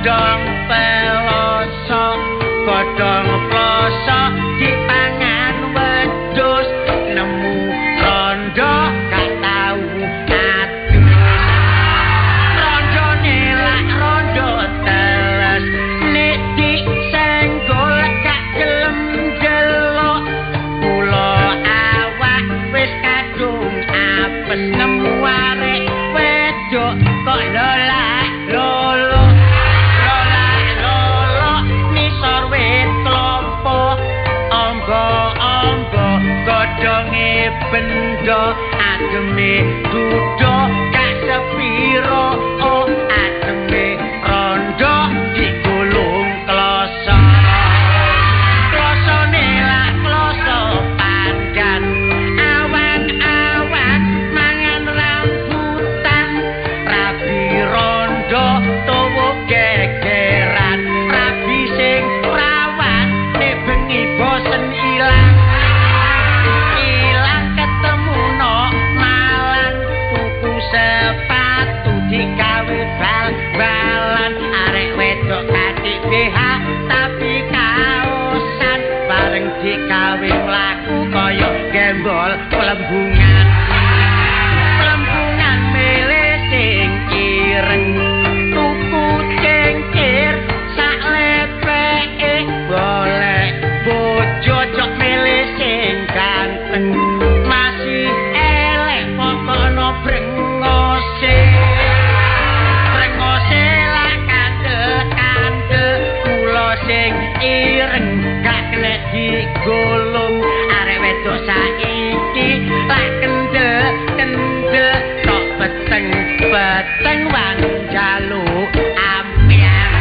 Godhong peloso, godhong ploso dipangan wedhus, nemu rondo gak tau adus. Rondone lak rondo teles, nek disenggol gak gelem delok. Kula awak wis kadung apes, nemu arek wedok kok lolak lolo. Lolak lolo nisor wit klopo, ombo-ombo godhonge bendo, ademe dudo gak sepiro, oh ademe rondo digulung kloso. Klosone lak kloso pandan, awan-awan mangan rambutan, rabi rondo tuwa gegeran, rabi sing prawan nek bengi bosen ilang. Ilang ketemu no Malang, tuku sepatu digawe bal-balan, arek wedok katik BH tapi kaosan, bareng digawe mlaku kaya gembol plembungan. Plembungan milih sing ireng, tuku cengkir sak lepeke, golek bojo cok milih sing ganteng, masih elek pokokno brengose. Brengose lak kandel-kandel, kula sing ireng gak kena digulung. Arek wedok saiki lak kendel-kendel, tok peteng-peteng wani njaluk ambyar.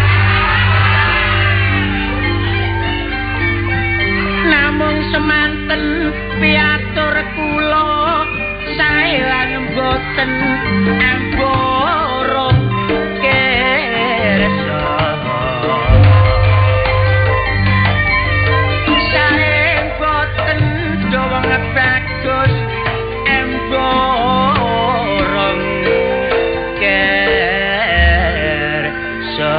Namung semanten piatur kula, sae lan mboten amborong kersa. Sae mboten dawa bagus emborong kersa.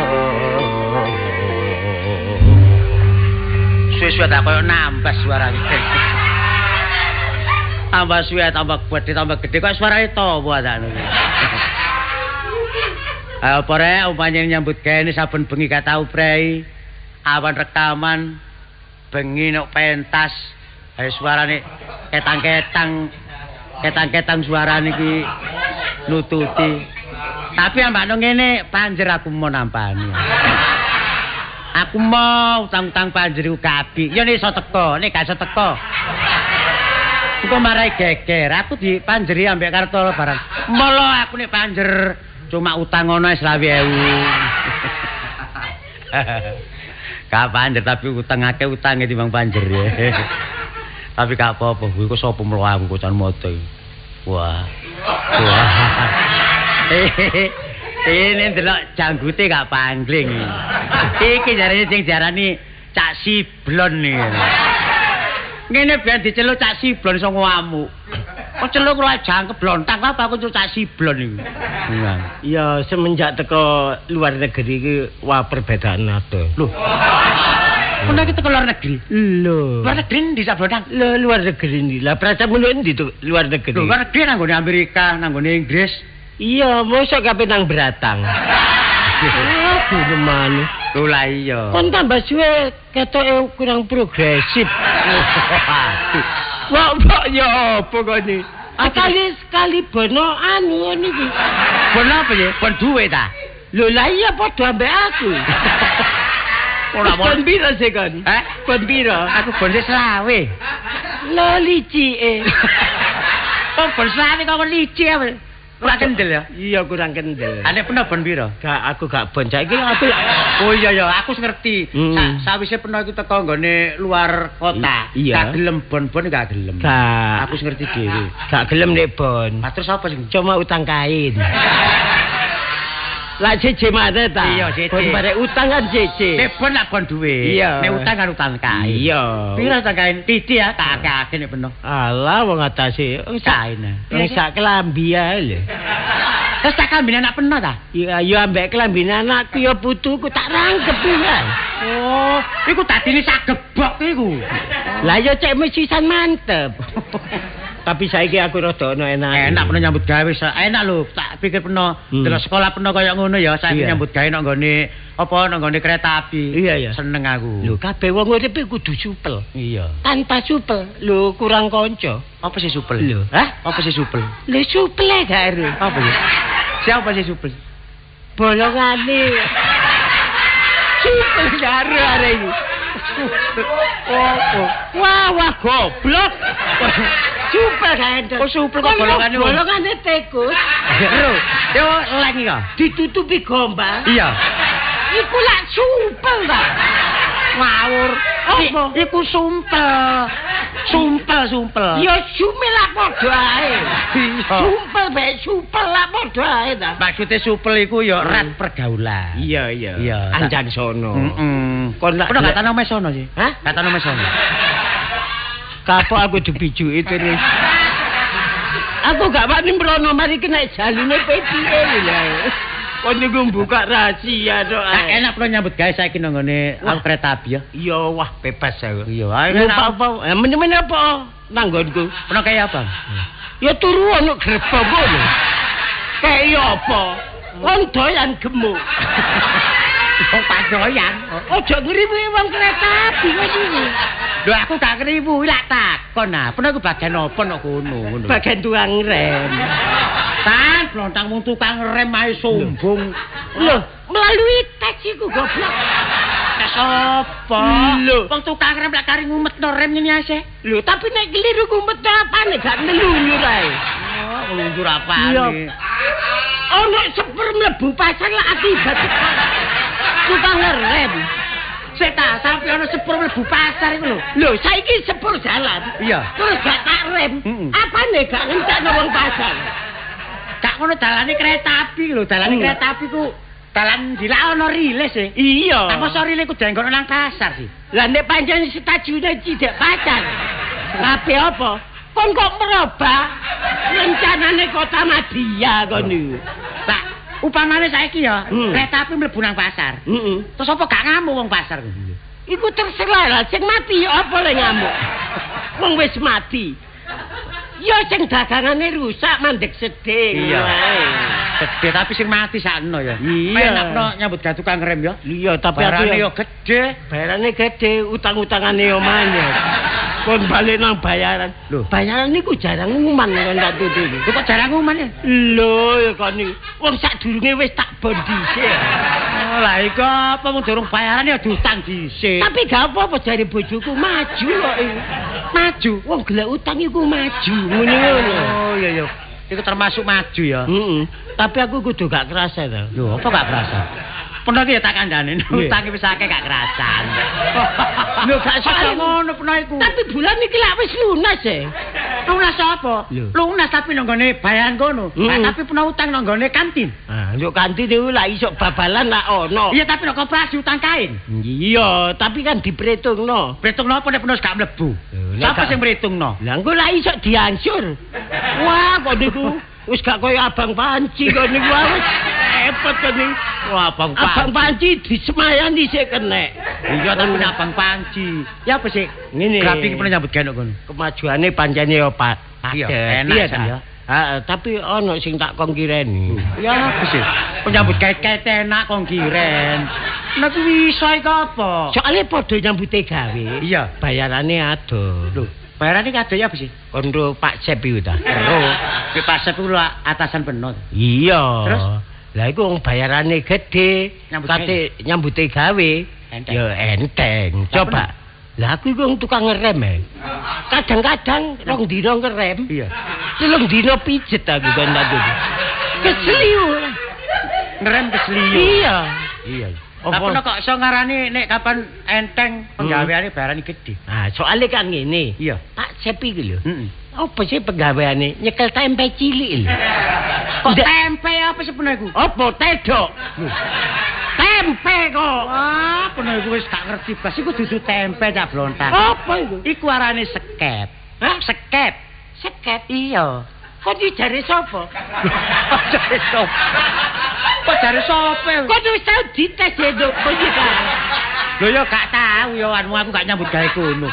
Suwe-suwe tak koyo nambah suarane. Tambah suwe tambah gede kok suarane tawa ta. Ayo apa rek umpamane nyambut gawe saben bengi gak tau prei. Awan rekaman bengi nok pentas. Ayo suarane ketang-ketang ketang-ketang suarane iki nututi. Tapi ambakno ngene panjer aku mau nampani. Aku mau utang-utang panjer iku kabeh. Ya nek iso teko, nek gak iso teko. Engko marai geger, aku dipanjeri ambek Kartolo barang. Molo aku nek panjer cuma utang ngono 25.000. Gak panjer tapi utang akeh utange timbang panjer ya. Tapi gak apa-apa, kuwi kok sapa mlo aku kocan moto. Wah. Wah. Ini ndelok janggute gak pangling. Iki jarene sing diarani Cak Siblon iki. Ngene ben diceluk Cak Siblon iso ngamuk. Kok celuk kula jangkep blontang apa aku celuk Cak Siblon iki. Ya semenjak teko luar negeri iki wah perbedaan ado. Lho. Kono iki teko luar negeri. Lho. Luar negeri ndi Cak Blontang? Lho luar negeri ndi? Lah prasamu ndi tuh luar negeri? Lho luar negeri nang nggone Amerika, nang nggone Inggris. Iya, mosok kabeh nang Bratang. Aduh, teman. Lho lah iya. Kon tambah suwe ketoke kurang progresif. Wah, mbok ya apa kok iki? Sekali sekali bono anu ngono iki. Bono apa ya? Bon duwe ta? Lho lah iya padha ambek aku. Ora bon piro sih kon? Eh? Bon piro? Aku bon 25. Lho licike. Kok bon 25 kok licik apa? Kurang kendel ya? Iya kurang kendel. Ane peno bon piro? Gak, aku gak bon saiki aku. Oh iya ya, aku ngerti. Sawise peno iku teko nggone luar kota. Gak gelem bon-bon gak gelem. Gak. Aku ngerti dhewe. Gak gelem nek bon. Lah terus apa sing? Cuma utang kain. Lah jeje mana ta? Iya, jeje. Bon bare utang kan jeje. Nek bon lak bon duwe. Nek utang kan utang kain. Iya. Piro utang kain? Pithi ya, tak akeh-akeh nek peno. Alah wong atase kain. Wong sak kelambi ae lho. Terus tak klambine anak peno ta? Iya, ya ambek klambine anakku ya putuku tak rangkep ya. Oh, iku dadine sak gebok iku. Lah ya cek mesisan mantep. Tapi saiki aku rada ono enak. Enak peno nyambut gawe wis enak lho, tak pikir peno delok sekolah peno kaya ngono ya, saiki nyambut gawe nang nggone apa nang nggone kereta api. Iya, iya. Seneng aku. Lho, kabeh wong urip kudu supel. Iya. Tanpa supel, lho kurang kanca. Apa sih supel? Lho, hah? Apa sih supel? Lho supel e gak ero. Apa ya? Siapa sih supel? Bolongane. Supel gak ero arek iki. Oh. Wah, wah goblok. Supel gak enten. Oh, supel kok bolongane. Bolongane tikus. Lho, yo leng iki. Ditutupi gombal. Iya. Iku lak supel ta. Ngawur. Apa? Iku sumpel. Sumpel, sumpel. Ya sume lak padha ae. Iya. Sumpel bae supel lak padha ae ta. Maksude supel iku ya rat pergaulan. Iya, iya. Iya. Anjan sono. Heeh. Kon lak Pernah gak tanah mesono sih? Hah? Gak tanah mesono. Kapok aku dibijuki terus. Aku gak wani mrono mari kena jalune PTE lho. Kon niku buka rahasia tok Nah, ae. enak perlu nyambut gawe saiki nang nggone aku kereta api ya. Iya, wah bebas aku. Iya, ayo Numpak apa? Men-men apa nang nggonku? Pernah kaya apa? Ya turu ono gerbong ngono. Kaya apa? Wong doyan gemuk. Wong padoyan. Ojo ngriwi wong kereta api wis iki. Lho aku gak ngriwu, lak takon nah. Pernah aku bagian apa nok kono ngono. Bagian tukang rem. Tan blontang mung tukang rem ae sombong. Lho, melalui tes iku goblok. Tes apa? Lho. Wong tukang rem lak kari ngumetno rem ngene ae. Lho, tapi nek keliru ngumetno apane gak nelunjur ae. Oh, ngelunjur apane? Iya. Ono sepur mlebu pasar lak akibat tukang rem. Sik ta, sampe ono sepur mlebu pasar iku lho. Lho, saiki sepur jalan. Iya. Terus gak tak rem. Apane gak ngentekno wong pasar? Gak ngono dalane kereta api lho, dalane kereta api ku dalan dilak ono rile sih. Iya. Apa mosok rile ku denggono nang pasar sih? Lah nek pancen stasiune cidek pasar. Kabeh apa? Kon kok merubah rencanane Kota Madya kon niku. Lah, upamane saiki ya, kereta api mlebu nang pasar. Heeh. Terus apa gak ngamuk wong pasar kuwi? Iku terserah lah, sing mati apa le ngamuk. Wong wis mati. Ya sing dagangane rusak mandek sedih. Iya. Wae. Sedih tapi sing mati sakno ya. Iya. Penakno nyambut gawe tukang rem ya. Iya, tapi aku Bayarane ya yo gede. Bayarane gede, utang-utangane yo manyak. Kon balik nang bayaran. Lho. Bayaran niku jarang nguman kon tak tutupi. Lho kok jarang nguman ya? Lho, ya kon niku. Wong sadurunge wis tak bon dhisik. Oh, lah iku apa wong durung bayaran ya diutang dhisik. Tapi gak apa-apa jare bojoku maju kok iku. Maju. Wong golek utang iku maju ngono ngono. Oh iya iya. Iku termasuk maju ya. Heeh. Tapi aku kudu gak kerasa to. Lho, apa gak kerasa? Pernah ki ya tak kandhane, Iya. utang wis akeh gak kerasan. Lho, gak soal soal ngono pernah iku. Tapi bulan iki lak wis lunas e. Lunas apa? Lho. Lunas tapi nang nggone bayaran kono. Lah tapi pernah utang nang nggone kantin. Ah, nduk kantin iku lak iso babalan lak ono. Iya tapi nang koperasi utang kain. Iya, tapi kan diperhitungno. Perhitungno apa nek pernah gak mlebu? Lho, nek Sapa gak- sing perhitungno? Lah engko lak iso diansur. Wah, kok niku wis gak koyo abang panci kok niku wis repot kok niku. Wah, abang Abang panci disemayani sik kenek. Iya tapi nek abang panci. Ya apa sih? Ngene. Grapi ki pernah nyambut gawe nang kono. Kemajuane pancene yo Pak. Iya, Padet. enak Iya jan ta? ya. Heeh, tapi ono sing tak kon kireni. Ya apa sih? Penyambut gawe-gawe enak kong kiren. Nek kuwi iso iku apa? Soale padha nyambute gawe. Iya. Bayarane adoh. Lho, bayarane kabeh ya apa sih? Kondo Pak Sep iku ta. Ero. Ki Pak Sep iku lho atasan penuh. Iya. Terus? Lah iku wong bayarane gedhe, Nyambut kate nyambute gawe. Enteng. Ya enteng. Lah, Coba. Lah aku iku wong tukang ngerem e. Kadang-kadang rong dina ngerem. Iya. Telung dina pijet aku kon tak tuku. Keseliu. Ngerem keseliu. Iya. Iya. Apa? Tapi kok iso ngarani nek kapan enteng penggaweane bayarane gedhe. Nah, soalnya kan ngene. Iya. Pak Sep iki lho. Heeh. Apa sih penggaweane? Nyekel tempe cilik lho. Kok Ndak- tempe apa sebenarnya iku? Apa tedok? Tempe kok. Wah, peno iku wis gak ngerti blas iku dudu tempe cak blontang. Apa iku? Iku arane sekep. Hah? Sekep. Sekep. Iya. Kok dijare sapa? Jare sapa? Kok jare sapa? Kok wis tau dites ya, Nduk? Kok iki ta? Lho ya gak tau ya anu aku gak nyambut gawe kono.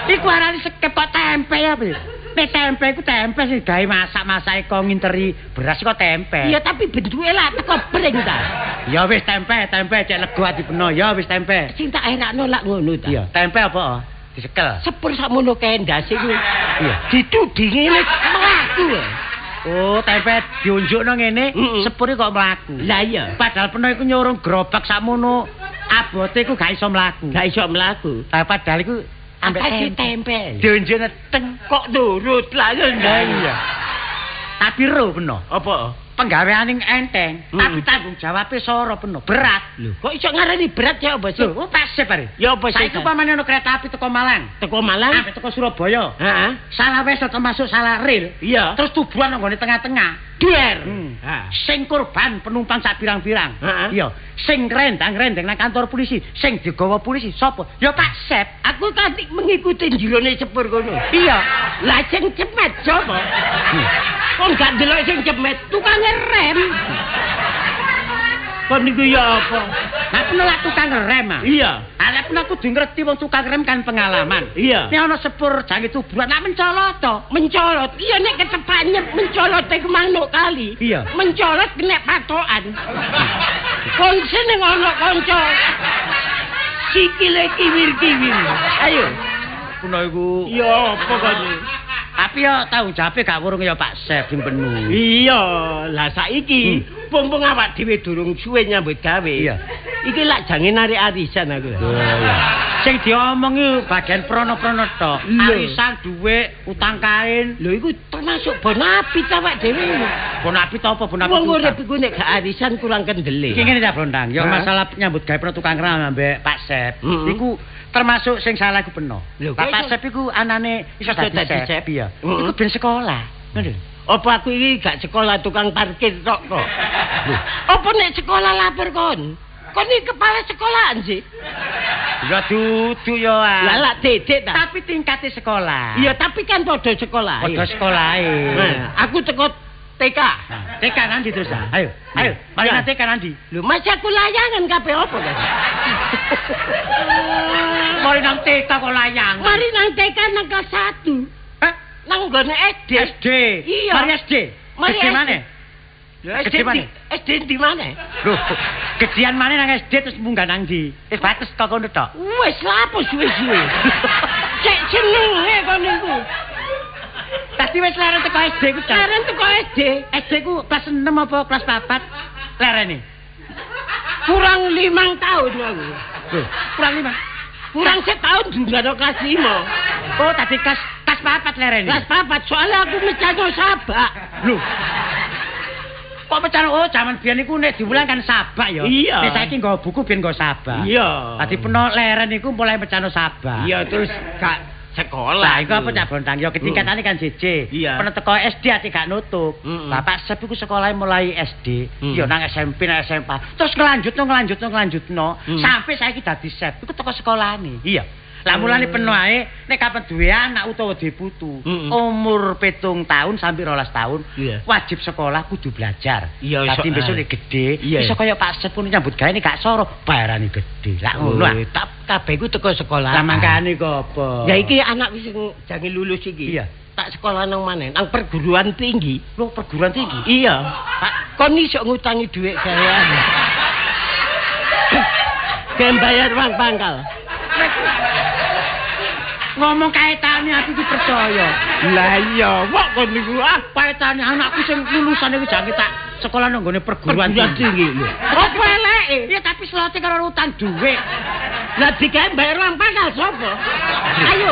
Iku arane skep kok tempe ya piye? Nek tempe iku tempe sing gawe masak-masake kok nginteri beras kok tempe. Iya tapi bentuke lak teko pring ta. Ya wis tempe, tempe cek lego ati peno. Ya wis tempe. Sing tak erakno lak ngono ta. Iya, tempe apa? Disekel. Sepur sakmono kae ndase iku. Iya. Ditudingi mlaku. Oh, tempe diunjukno ngene, sepure kok mlaku. Lah iya. Padahal peno iku nyurung gerobak sakmono abote iku gak iso mlaku. Gak iso mlaku. Lah padahal iku ambek tempe. Diunjukno teng kok nurut lah iya. Tapi ro peno. Apa? Penggaweane enteng, tapi tanggung jawabe soro peno, berat. Lho, kok iso ngarani berat ya apa sih? Lho, pasif are. Ya apa sih? Saiki upamane ono kereta api teko Malang. Teko Malang sampai teko Surabaya. Heeh. Salah wis termasuk salah rel. Iya. Terus tubuhan nang nggone tengah-tengah. Duer. Sing korban penumpang sak pirang-pirang. Iya. Sing rendang-rendeng nang kantor polisi, sing digawa polisi sapa? Ya Pak Sep. Aku tadi mengikuti jerone sepur kono. Iya. Lah sing cemet sapa? Kok gak delok sing cemet, tukang rem. Kon niku ya apa? Lah penolak tukang rem ah. Iya. Lah peno kudu ngerti wong tukang rem kan pengalaman. Iya. Nek ana sepur jange tubuhan lak mencolot to. Mencolot. Iya nek ketepaknya mencolot iku manuk kali. Iya. Mencolot kena patokan. Kon seneng ana kanca. Sikile kiwir-kiwir. Ayo. Kuno iku. Ya apa kon? Tapi ya tanggung jawabe gak wurung ya Pak Sep sing penuh. Iya, lah saiki mumpung awak dhewe durung suwe nyambut gawe. Iya. Iki lak jange narik arisan aku. Lho iya. Sing diomong iku bagian prono-prono tok. Arisan, dhuwit, utang kain. Lho iku termasuk bonapit awak dhewe. Bonapit apa bonapit? Wong urip iku nek gak arisan kurang kendele. Iki ngene ta Blontang, ya masalah nyambut gawe prono tukang rem ambek Pak Sep. Iku termasuk sing salah iku peno. Pak Sep iku anane iso dadi sep. Iya. Iku ben sekolah. Ngono lho. Apa aku iki gak sekolah tukang parkir tok kok. Lho, apa nek sekolah lapor kon? Kon iki kepala sekolahan sih. Ya dudu ya. Lah lak dedek ta. Tapi tingkate sekolah. Iya, tapi kan padha sekolah. Padha sekolahe. Nah, aku teko TK. Nah, TK nanti terus ah. Ayo, ayo, mari nang TK nanti. Lho, masih aku layangan kabeh apa ta? Mari nang TK kok layangan. Mari nang TK nang kelas 1. Hah? Nang nggone SD. SD. Iya. Mari SD. Mari SD mana? SD mana? SD di mana? Loh, gedean mana nang SD terus munggah nang ndi? Wis bates kok kono tok. Wis lapo suwe-suwe. Cek jenenge kon niku. Tadi wis leren teko SD ku. Leren teko SD. SD ku kelas 6 apa kelas 4? Lerene. Kurang 5 tahun aku. Loh, kurang 5. Kurang setahun juga no kelas 5. Oh, tadi kelas 4 lerene. Kelas 4 soalnya aku mecano sabak. Loh. Kok mecano? Oh, jaman biyen iku nek diulang kan sabak ya. Iya. Nek saiki nggawa buku biyen nggawa sabak. Iya. Dadi peno leren iku mulai mecano sabak. Iya, terus gak sekolah. Lah iku apa Cak Bontang? Ya ketingkatane kan JJ. Iya. Peno teko SD ati gak nutup. Bapak Sep iku sekolahe mulai SD, ya nang SMP nang SMA. Terus ngelanjutno sampai saiki dadi Sep. Iku teko sekolahane. Iya. Lah mulane peno ae nek kapan duwe anak utawa duwe putu, umur 7 tahun sampai 12 tahun wajib sekolah kudu belajar. Dadi besok nek gedhe iso kaya Pak Sep kuwi nyambut gawe nek gak soro bayarane gedhe. Lah ngono ah. Kabeh iku teko sekolah. Lah mangkane kok apa? Ya iki anak wis jange lulus iki. Iya. Tak sekolah nang maneh, nang perguruan tinggi. Lho, perguruan tinggi? Iya. Pak, kon iso ngutangi dhuwit gawean. Ben bayar uang pangkal. Ngomong kaitane aku iki percaya. Lah iya, kok kon niku ah kaitane anakku sing lulusan iku jange tak sekolah nang nggone perguruan tinggi lho. Apa eleke? Ya tapi slote karo utang dhuwit. Lah digawe bayar uang pangkal sapa? Ayo.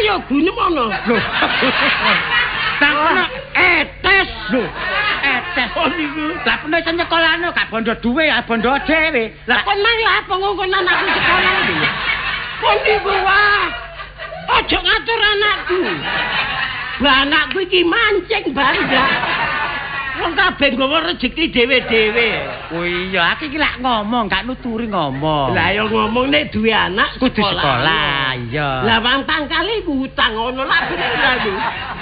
Ayo gunem ana. Lho. Nang etes lho. Etes kok niku. Lah peno iso nyekolahno gak bondo dhuwit, gak bondo dhewe. Lah kon mang lha apa ngongkon anakku sekolah iki? Kon niku wah. Ojo ngatur anakku. Lah anakku iki mancing bangga. Wong kabeh nggawa rejeki dhewe-dhewe. Oh iya, aku iki lak ngomong, gak nuturi ngomong. Lah ya ngomong nek duwe anak kudu sekolah. Iya. Lah wong pangkale iku utang ngono lak bener aku.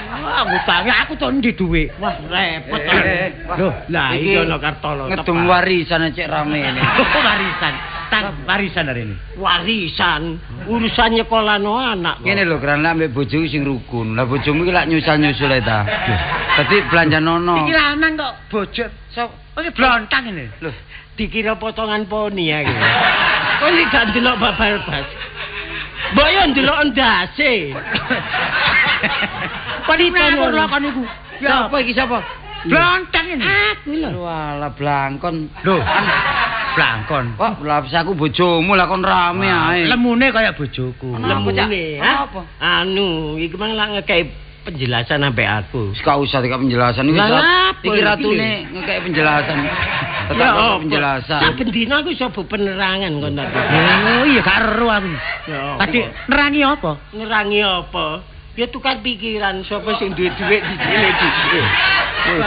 Wah, ngutangi aku to endi dhuwit? Wah, repot. Lho, lah iki ana Kartolo. Ngedum warisan cek rame ini. Warisan. Tang warisan hari ini. Warisan, urusan nyekolano anak. Ngene lho, Gran, lek ambek bojoku sing rukun. Lah bojomu iki lak nyusal-nyusul ae ta. Dadi belanja nono. Iki lanang kok bojo. Sop, iki blontang ini. Lho, dikira potongan poni ya iki. Kok iki gak ndelok babal-bas. Mbok yo ndelok ndase. Kok ngawur lho kon iku. Ya apa iki sapa? Blontang ini. Aku lho. Walah blangkon. Lho, blangkon. Wah, lah aku bojomu lah kon rame ae. Lemune kaya bojoku. Lemune, apa? Anu, iki mang lak ngekeki penjelasan ambek aku. Wis gak usah dikek penjelasan iki. Iki ratune ngekeki penjelasan. Tetep penjelasan. Saben dina aku iso penerangan kon tadi. Oh iya gak ero aku. Tadi nerangi apa? Nerangi apa? Ya tukar pikiran sapa sing duwe dhuwit dicilih dhisik.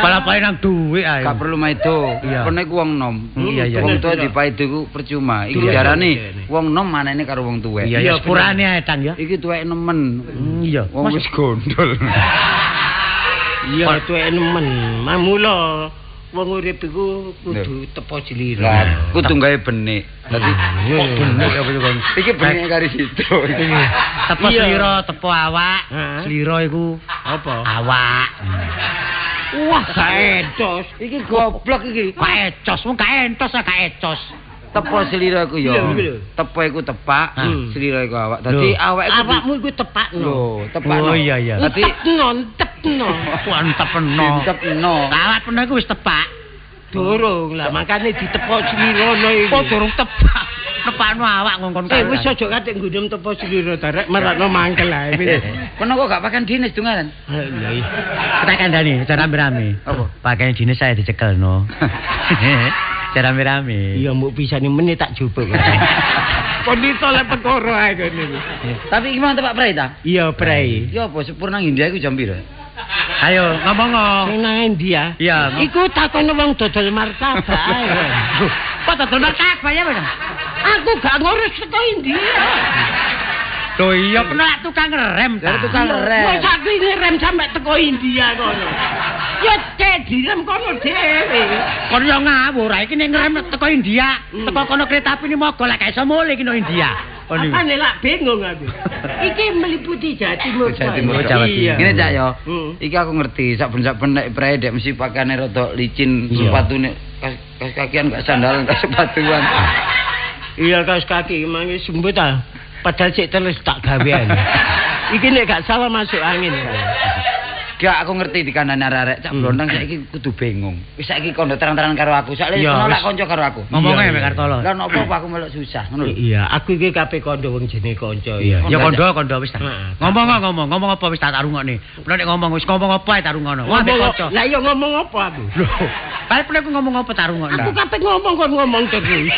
Balapae nang dhuwit ae. Gak perlu maido. Kono iku wong nom. Iya. Wong tuwa dipaido iku percuma. Iki diarani wong nom manene karo wong tuwek. Iya, ya sepurane ae Tang ya. Iki tuwek nemen. Iya. Wong wis gondol. Iya, tuwek nemen. Mamula wong urip iku kudu tepo slira. Lah, kudu gawe benik. Dadi kok benik apa iku? Iki benik kari situ. Tepo slira, tepo awak. Slira iku apa? Awak. Wah, gak entos. Iki goblok iki. Gak ecos, wong gak entos gak ecos. Tepo slira iku ya. Tepo iku tepak, slira iku awak. Dadi awak iku awakmu iku tepakno. Lho, tepakno. Oh iya iya. Dadi tepno, tepno. Tepno. Awak peno iku wis tepak. Durung lah, makane ditepok slirane iki. Oh, durung tepak. Tepakno awak ngongkon kae. Wis aja katik ngundum tepo slira darek merakno mangkel ae. Kono kok gak pakaian dinas dungaran? Lha iya. Tak kandhani, aja rame-rame. Apa? Pakaian dinas saya dicekelno. Aja rame-rame. Iya, mbok pisane menit tak jupuk. Kon ditolek perkara ae kene iki. Tapi iki mang tepak prei ta? Iya, prei. Ya apa sepur nang India iku jam piro? Ayo ngomong. Sing nang India. Iya. Iku takono wong dodol martabak ae. Kok dodol martabak ya, Mas? Aku gak ngurus teko India. Lho iya pernah lak tukang rem ta. Tukang rem. Wis aku ngerem sampe teko India kono. Ya cek direm kono dhewe. Kono yo ngawur, iki nek ngerem teko India, teko kono kereta api ni mogo lak gak iso mulih iki nang India. Apane lak bingung aku. Iki meliputi Jawa Timur. Jawa Timur. Ngene Cak yo. Iki aku ngerti saben-saben nek prei dek mesti pakaiane rada licin, sepatune kaos kakian gak sandalan, gak sepatuan. Iya kaos kaki mangi sembut ta. Padahal sik terus tak gawean. Iki nek gak salah masuk angin. Gak aku ngerti dikandani arek-arek Cak Blontang saiki kudu bingung. Wis saiki kondo terang-terangan karo aku. Soale nolak kanca karo aku. Ngomong ae mek Kartolo. Lah nopo apa aku melok susah ngono lho. Iya, aku iki kabeh kondo wong jenenge kanca. Iya, ya kondo wis ta. Ngomong apa wis tak rungokne. Nek ngomong wis ngomong apa ae tak rungokno. Wah ambek kanca. Lah iya ngomong apa aku? Lho, paling aku ngomong apa tak rungokno. Aku kabeh ngomong kon ngomong terus.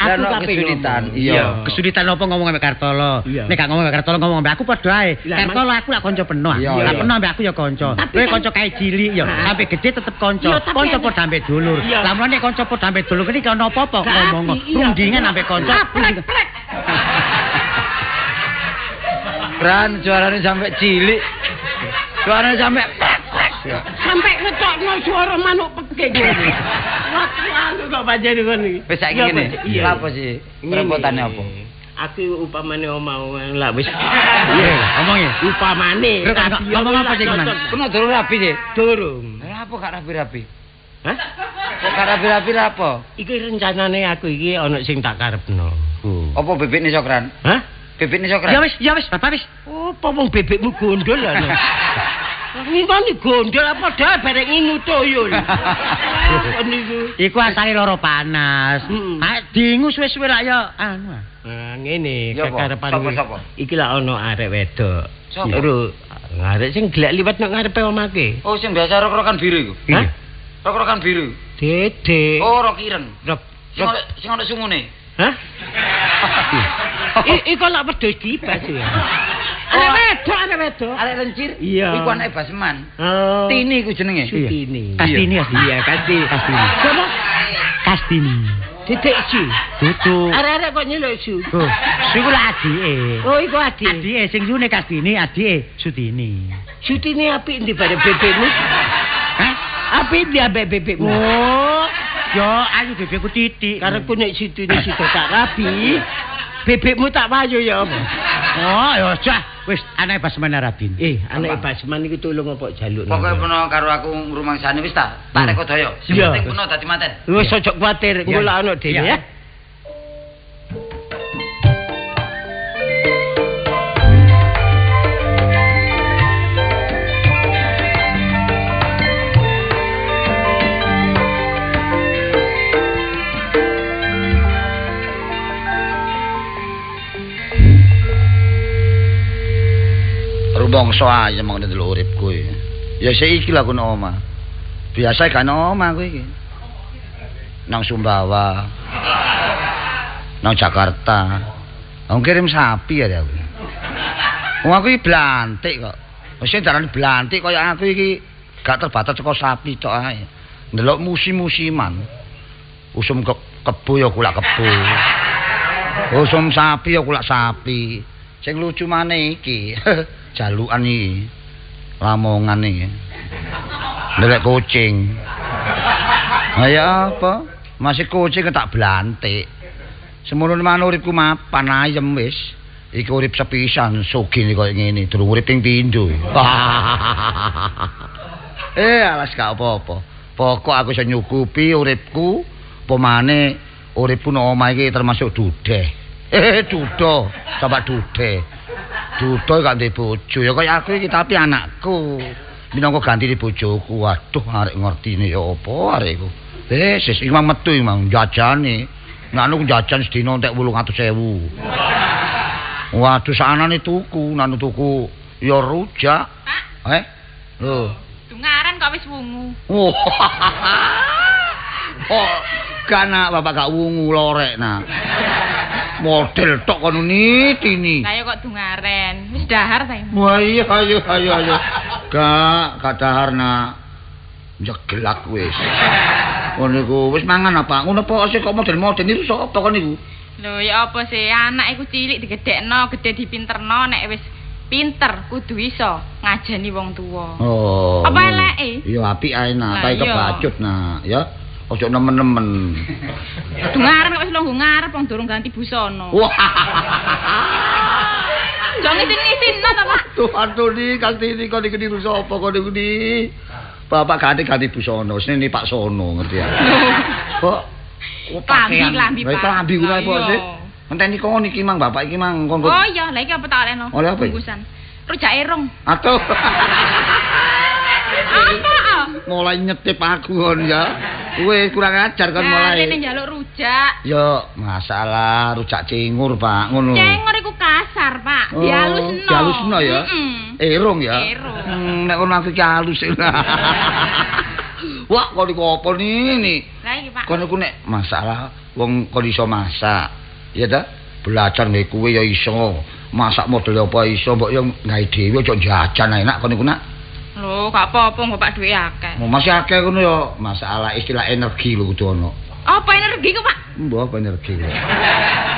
Aku kesulitan. Iya. Kesulitan apa ngomong ambek Kartolo? Nek gak ngomong ambek Kartolo ngomong ambek aku padha ae. Kartolo aku lak kanca penuh. Lah penuh ambek aku ya kanca. Kowe kanca kae cilik ya, sampe gedhe tetep kanca. Kanca padha ambek dulur. Lah mulane kanca padha ambek dulur iki ana apa-apa ngomong. Rundingan ambek kanca. Ran suarane sampe cilik. Suarane sampe sampe ngetokno suara manuk pekik ngono. Wah, anu kok panjenengan iki. Wis saiki ngene. Lha apa sih? Repotane apa? Aku upamane omah lah wis. Iya, ngomong ya. Upamane. Ngomong apa sih, Mas? Kono durung rabi sih. Durung. Lah apa gak rabi-rabi? Hah? Kok gak rabi-rabi lah apa? Iki rencanane aku iki ana sing tak karepno. Apa bebekne Sokran? Hah? Bebekne Sokran. Ya wis, bapak wis. Apa wong bebekmu gondol ana? Ngene gondol apa dah bareng ngingu tuyul. Iku asale lara panas. Ha dingu suwe-suwe lak ya anu. Nah ngene kekarepan iki lak ana arek wedok. Sapa? Arek sing glek liwat nang ngarepe omake. Oh sing biasa rok-rokan biru iku. Hah? Rok-rokan biru. Dede. Oh rok ireng. Rok sing ana sungune. Hah? Iku lak wedhus dibas ya. Arek wedok, arek wedok. Arek lencir. Iya. Iku anake Basman. Oh. Tini iku jenenge. Sutini. Kastini ya. Iya, Kastini. Kastini. Sopo? Kastini. Titik Su. Dudu. Arek-arek kok nyeluk Su. Oh, Su iku lak adike. Oh, iku adike. Adike sing sune Kastini, adike Sutini. Sutine apik ndi bare bebekmu? Hah? Apik ndi ambek bebekmu? Oh, yo ayu bebekku titik. Karepku nek sutine sida tak rabi, bebekmu tak wayu ya apa? Oh, ya cah, wis anake Basman rabin. Anake Basman iku tulung apa jaluk. Pokoke peno karo aku ngrumangsani wis ta. Tak reko daya. Sing penting peno dadi manten. Wis aja kuwatir, engko lak ono dhewe ya. Rumangsa ayem mong ndelok uripku iki. Ya sik iki lho aku nang omah. Biasa gak nang omah aku iki. Nang Sumbawa. Nang Jakarta. Wong kirim sapi ya aku. Wong aku iki blantik kok. Wis darane blantik kaya aku iki gak terbatas saka sapi tok ae. Ndelok musim-musiman. Usum kebo ya kulak kebo. Usum sapi ya kulak sapi. Sing lucu maneh iki. Jalukan iki. Lamongan iki. Ndelek kucing. Ha ya apa? Masih kucing tak blantik. Semono maneh uripku mapan ayem wis. Iki urip sepisan sugih koyo ngene, durung urip ping pindho. Alas gak apa-apa. Pokok aku iso nyukupi uripku, apa maneh uripku nang omah iki termasuk dudeh. Dudo, sampak dudeh. Dudo gak ndek bojo ya kaya aku iki tapi anakku minangka gantine bojoku. Waduh arek ngertine ya apa arek iku. Wis iki mang metu iki mang jajane. Nek anu jajan sedina entek 800.000. Waduh saanane tuku, nanu tuku ya rujak. Pak. Lho. Dungaran kok wis wungu. Oh, gak nak bapak gak wungu lorek nak. Model tok kono nitini. Lah ya kok dungaren. Wis dahar ta. Wah iya ayo ayo ayo. Gak dahar nak. Jegelak wis. Ngono iku wis mangan apa? Ngono apa sih kok model-model niku sapa kon niku? Lho ya apa sih anak iku cilik digedhekno, gedhe dipinterno nek wis pinter kudu iso ngajeni wong tuwa. Oh. Apa eleke? Ya apik ae nak, tae kebacut nak ya. Ojo nemen-nemen. Dungaran kok wis lungguh ngarep wong durung ganti busana. Wah. Jong isin-isinno ta, Pak? Tuh aduh ni kantini kon iki niru sapa kon niku ni. Bapak ganti-ganti busana, sini Pak Sono ngerti ya. Kok klambi, Pak. Klambi kuwi apa sih? Ngenteni kon iki mang bapak iki mang kon. Oh iya, lha iki apa tak olehno? Bungkusan. Rujak erong. Aduh. Apa? Mulai nyetip aku kon ya. Wis kurang ajar kon mulai. Rene njaluk rujak. Ya, masalah rujak cingur, Pak, ngono. Cingur iku kasar, Pak. Dialusno. Dialusno ya. Erong ya. Erong. Nek kono aku iki halus. Wah, kon iku apa niki? Lah iki, Pak. Kon iku nek masalah wong kon iso masak. Ya ta? Belajar nggawe kuwe ya iso. Masak model apa iso, mbok yo gawe dhewe aja jajan enak kon iku nak. Lho, gak apa-apa, Bapak duwe akeh. Oh, masih akeh ngono ya, masalah istilah energi lho kudu ono. Apa energi ku, Pak? Mbah, apa energi ku?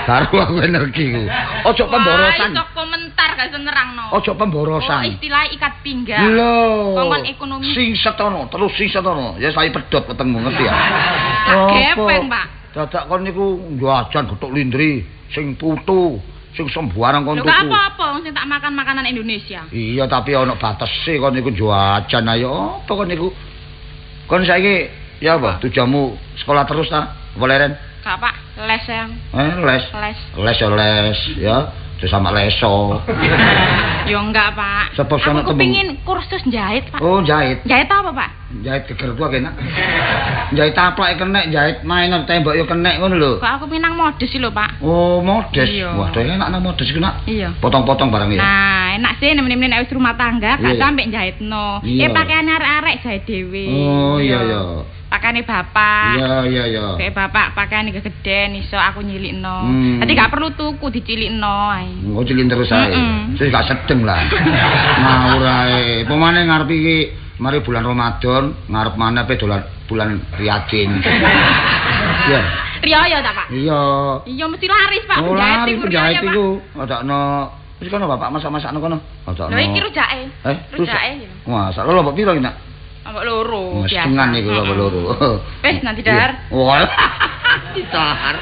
Baru aku energi ku. Ojo pemborosan. Wah, iso komentar gak iso nerangno. Ojo pemborosan. Oh, istilah ikat pinggang. Lho. Kongkon ekonomi. Sing setono, terus sing setono. Ya saya pedhot wetengmu ngerti ya. Gepeng, Pak. Dadak kon niku jajan gethuk lindri sing putu. Sing sembarang kon tuku. Lho gak apa-apa sing tak makan makanan Indonesia. Iya tapi ana batese kon niku jajan ayo apa kon niku. Kon saiki ya apa tujuanmu sekolah terus ta? Apa leren? Gak Pak, les yang. Les. Les. Les ya les ya, terus sama leso. Ya enggak Pak. Sebab aku kepingin kursus jahit Pak. Oh jahit. Jahit apa Pak? Jahit geger gua kena. Jahit taplak kena, jahit mainan tembok yo kena ngono lho. Kok aku minang modus sih lho Pak. Oh modus. Iya. Wah, enak nang modus iku nak. Iya. Potong-potong barang ya. Nah, enak sih nemen-nemen nek wis rumah tangga gak sampe jahitno. Pakaian arek-arek jahit dhewe. Oh iya iya. Pakaiane bapak. Iya iya iya. Kayak bapak pakaiane gegeden iso aku nyilikno. Dadi gak perlu tuku dicilikno ae. Oh cilin terus ae. Wis gak sedeng lah. Ngawur ae. Apa maneh ngarep iki mari bulan Ramadan, ngarep maneh pe dolan bulan Riyadin. Iya. Riyaya ta, Pak? Iya. Iya mesti laris, Pak. Oh, Penjahit penjahit iku. Adakno Wis kono bapak masak-masakno kono. Lho iki rujake. Rujake. Masak lho mbok piro iki, Nak? Mbok loro biasa. Setengah niku mbok loro. Wis nanti dahar. Wah. Dahar.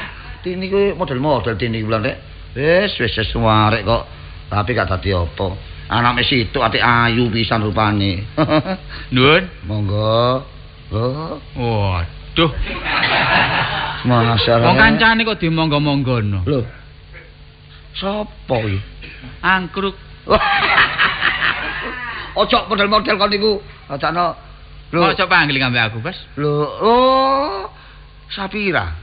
Tini kuwi model-model tini iki bulan rek. Wis wis warek kok. Tapi gak dadi apa. Anake situk ati ayu pisan rupane. Nuwun. Monggo. Lho. Waduh. Masyaallah. Wong kancane kok dimonggo-monggono. Lho. Sopo iki? Angkruk. Ojo model-model kon niku. Acakno. Lho, ojo panggil ambek aku, Bos. Lho, oh. Sapira.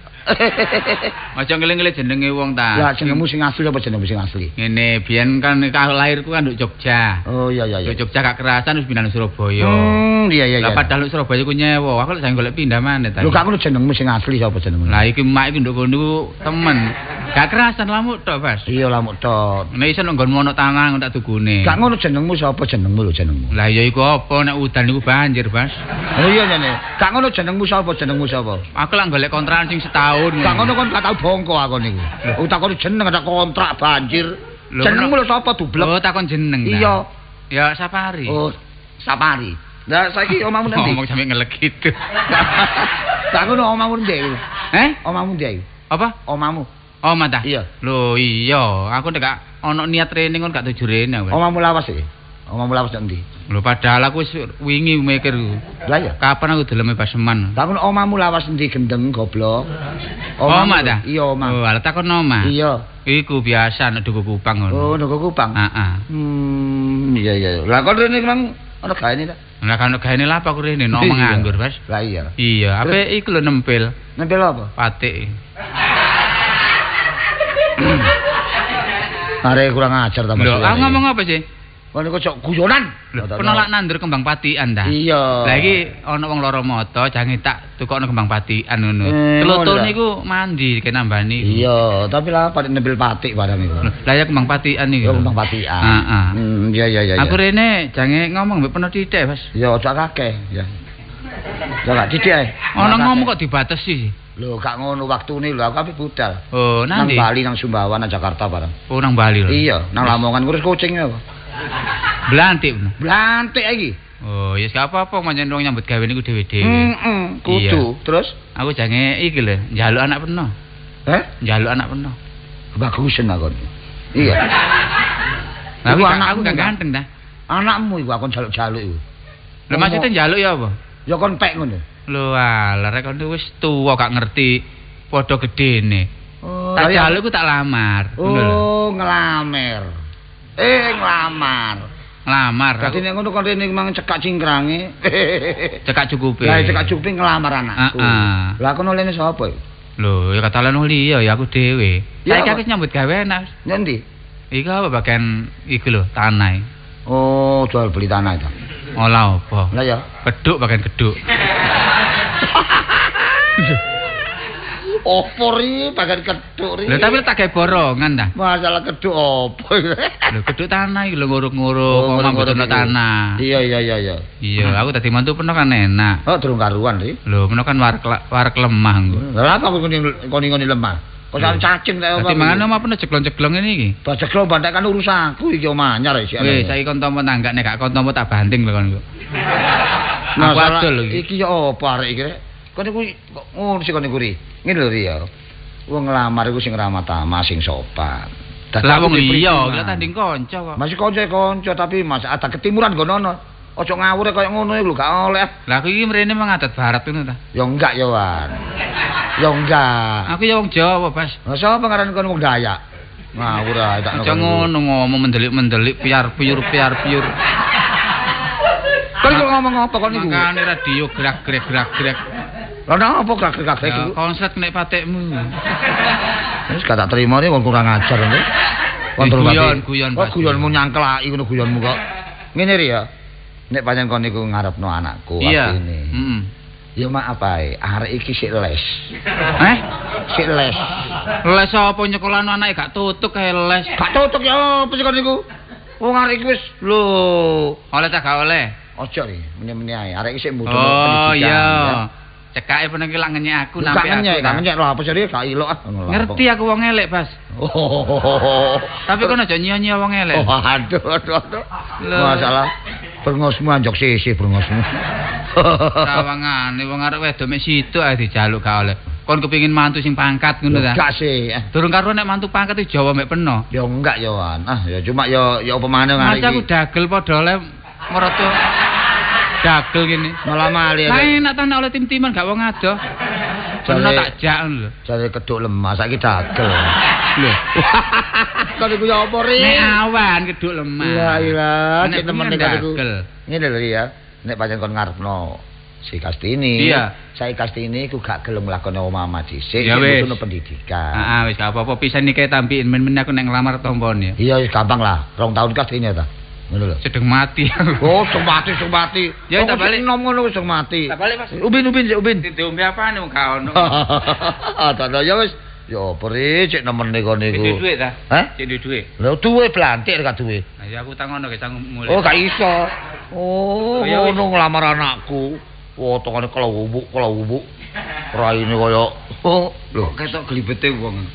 Aja ngeling-ngeling jenenge wong ta. Lah jenengmu sing asli apa jenengmu sing asli? Ngene, biyen kan lahirku kan nduk Jogja. Oh iya iya iya. Nduk Jogja gak kerasan wis pindah nang Surabaya. Iya iya iya. Lah padahal nduk Surabaya ku nyewa, aku lek saiki golek pindah maneh ta. Lho gak ngono jenengmu sing asli sapa jenengmu? Lah iki mak iki nduk kono ku temen. Gak kerasan lamuk tok, Bas. Iya lamuk tok. Nek iso nang nggonmu ana tangan tak dugune. Gak ngono jenengmu sapa jenengmu lho jenengmu. Lah iya iku apa nek udan iku banjir, Bas. Oh iya jane. Gak ngono jenengmu sapa jenengmu sapa? Aku lak golek kontrakan sing setahun. Gak ngono kon gak tau bongko aku niku. Takon jeneng ada kontrak banjir. Jenengmu lho sapa dublek? Oh takon jeneng ta. Iya. Ya Sapari. Oh, Sapari. Lah saiki omahmu nanti. Ngomong sampe ngelek gitu. Gak ngono omahmu ndi? Eh? Omahmu ndi? Apa? Omahmu. Omah ta? Iya. Lho iya, aku nek gak ono niat rene kon gak tuju rene aku. Omahmu lawas iki. Omahmu lawas nang ndi? Lho padahal aku wis wingi mikir. Lah iya. Kapan aku deleme Baseman? Lah ngono omahmu lawas endi gendeng goblok? Omah ta? Iya omah. Oh, ala takon omah. Iya. Iku biasa nek Duku Kupang ngono. Oh, Duku Kupang. Heeh. Iya iya. Lah kon rene mang ono gaene ta? Lah kan ono gaene lha apa aku rene no menganggur, Bas. Lah iya. Iya, ape iku lho nempel. Nempel apa? Patik. Arek kurang ajar ta Mas. Lho, aku ngomong apa sih? Kon iku cok guyonan. Lho, penolak nandur kembang patikan ta? Iya. Lah iki ana wong lara mata jange tak tukokno kembang patikan ngono. Telutune iku mandi kene nambani. Iya, tapi lah patik nempel patik barang iku. Lah ya kembang patikan iki. Ya kembang patikan. Heeh. Iya iya iya. Aku rene jange ngomong mbek peno titik, Mas. Ya ojo akeh, ya. Ya gak titik ae. Ana ngomong kok dibatesi. Lho gak ngono waktune lho aku ape budal. Oh, nang Bali, nang Sumbawa, nang Jakarta barang. Oh, nang Bali lho. Iya, nang Lamongan ngurus kucing ya. Blantik. Blantik iki. Oh, ya gak apa-apa pancen wong nyambut gawe niku dhewe-dhewe. Heeh, kudu. Terus aku jange iki lho, njaluk anak peno. Heh? Njaluk anak peno. Bagusen aku. Iya. Lah iku anakku gak ganteng ta. Anakmu iku aku njaluk-jaluk iku. Lho maksudnya njaluk ya apa? Ya kon pek ngono. Lho alah rek kon wis tuwa gak ngerti padha gedene. Oh, tak jaluk ku tak lamar. Oh, nglamer. Nglamar. Nglamar. Dadi nek ngono kon rene mang cekak cingkrange. Cekak cukupe. Lah cekak cukupe nglamar anakku. Heeh. Lah kono lene sapa iki? Lho, ya katalen liya ya aku dhewe. Saiki aku nyambut gawe enak. Nyendi? Iku apa bagian iku lho, tanah. Oh, jual beli tanah itu. Olah apa? Lah ya. Keduk bagian keduk. Opo ri bagian keduk ri. Lho tapi tak gawe borongan ta. Masalah keduk opo iki? Lho keduk tanah iki lho nguruk-nguruk omah mboten tanah. Iya iya iya iya. Iya, aku dadi mantu peno kan enak. Oh, durung karuan ri. Lho, peno kan warek lemah engko. Lha apa aku ngoni-ngoni lemah? Kok sampe cacing ta apa? Dadi mangan omah peno jeglong-jeglong ngene iki. Bah jeglong bantek kan urusanku iki omah anyar iki. Wis saiki kon tampa tanggak nek gak kon tampa tak banting lho kon iku. Aku adol iki. Iki ya apa arek iki rek? Kon niku kok ngono sih kon niku ri. Ngene lho ri ya. Wong nglamar iku sing ramah tamah, sing sopan. Lah wong liya, iki tanding kanca kok. Masih kanca-kanca tapi mas ada ketimuran nggono. Aja ngawur kaya ngono iku lho gak oleh. Lah aku iki mrene mengadat barat ngono ta? Ya enggak ya, Wan. Ya enggak. Aku ya wong Jawa, Bas. Lah sapa ngaran kon wong Dayak? Ngawur ae tak Aja ngono ngomong mendelik-mendelik piar-piur piar-piur. Kon ngomong apa kon niku? Makane radio gerak-gerak gerak-gerak. Lah napa gerak-gerak iku? Konslet nek patekmu. Wis gak tak terima nih wong kurang ajar ngono. Kon guyon, guyon. Kok guyonmu nyangklaki ngono guyonmu kok. Ngene ri ya. Nek pancen kon niku ngarepno anakku artine. Heeh. Ya maaf ae, arek iki sik les. Eh? Sik les. Les apa nyekolahno anake gak tutuk kae les. Gak tutuk ya apa sih kon niku? Wong arek iki wis lho. Oleh ta gak oleh? Ojo ri, meni-meni ae. Arek iki sik mudhun pendidikan. Oh iya. Cekake peno iki lak ngenyek aku nampi aku. Gak ngenyek, gak ngenyek lho apa sih gak ilok ah. Ngerti aku wong elek, Bas. Tapi kono aja nyiyo-nyiyo wong elek. Oh, aduh aduh aduh. Masalah brengosmu anjok sisih brengosmu. Sawangane wong arek wedok mek situk ae dijaluk gak oleh. Kon kepengin mantu sing pangkat ngono ta? Enggak sih. Durung karo nek mantu pangkat iki Jawa mek peno. Ya enggak ya, Wan. Ah, ya cuma ya ya apa maneh ngarep iki. Mas aku dagel padha oleh mertu dagel ngene. Malah mali. Lah enak ta nek oleh tim-timan gak wong adoh. Peno tak jak ngono lho. Jare keduk lemah saiki dagel. Lho. Kon iku ya apa ri? Nek awan keduk lemah. La ilah, cek temene karo iku. Ngene lho ya. Nek pancen kon ngarepno si Kastini. Iya. Saiki Kastini iku gak gelem nglakoni omah dhisik, ya butuh pendidikan. Heeh, wis gak apa-apa pisan iki tampiin men-men aku nek nglamar tompone. Iya wis gampang lah. 2 tahun Kastini ta. Ngono lho. Sedeng mati. Oh, sedeng mati, sedeng mati. Ya tak balik nom ngono wis sedeng mati. Tak balik, Mas. Ubin ubin sik ubin. Diombe apane wong gak ono. Ah, tak ya wis. Ya apa ri cek nemene kon niku. Cek duwe ta? Hah? Cek duwe. Lho duwe blantik gak duwe. Lah ya aku utang ngono ge sanggup mulih. Oh, gak iso. Oh, ngono nglamar anakku. Wotongane kelawubuk, kelawubuk. Raine kaya oh, lho ketok glibete wong.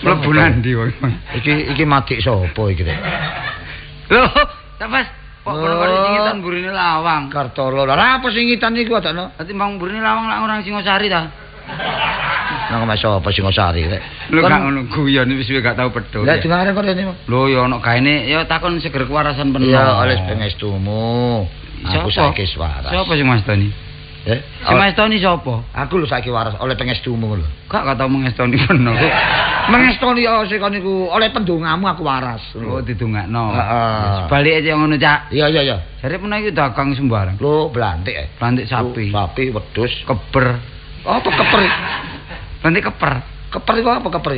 Mlebu nandi wong. Iki iki madik sapa iki rek? Lho, ta Mas, kok kono-kono singitan mburine lawang. Kartolo. Lha apa singitan iku adakno? Dadi mang mburine lawang lak orang Singosari ta. Nang omah sapa Singosari rek? Lho gak ngono guyon wis gak tau pedhot. Lah dingaren kok rene. Lho ya ono gaene ya takon seger kewarasan peno. Ya oleh pengestumu. Aku saiki waras. Sapa sing Mas Toni? Sing Mas Toni sapa? Aku lho saiki waras oleh pengestumu lho. Gak tau mengestoni peno. Mengestoni ya sing kon niku oleh pendongamu aku waras. Oh didongakno. Heeh. Balik aja ngono, Cak. Iya iya iya. Jare peno iki dagang sembarang. Lho blantik e. Blantik sapi. Sapi, wedhus, keber. Apa keper? Blantik keper. Keper iku apa keper?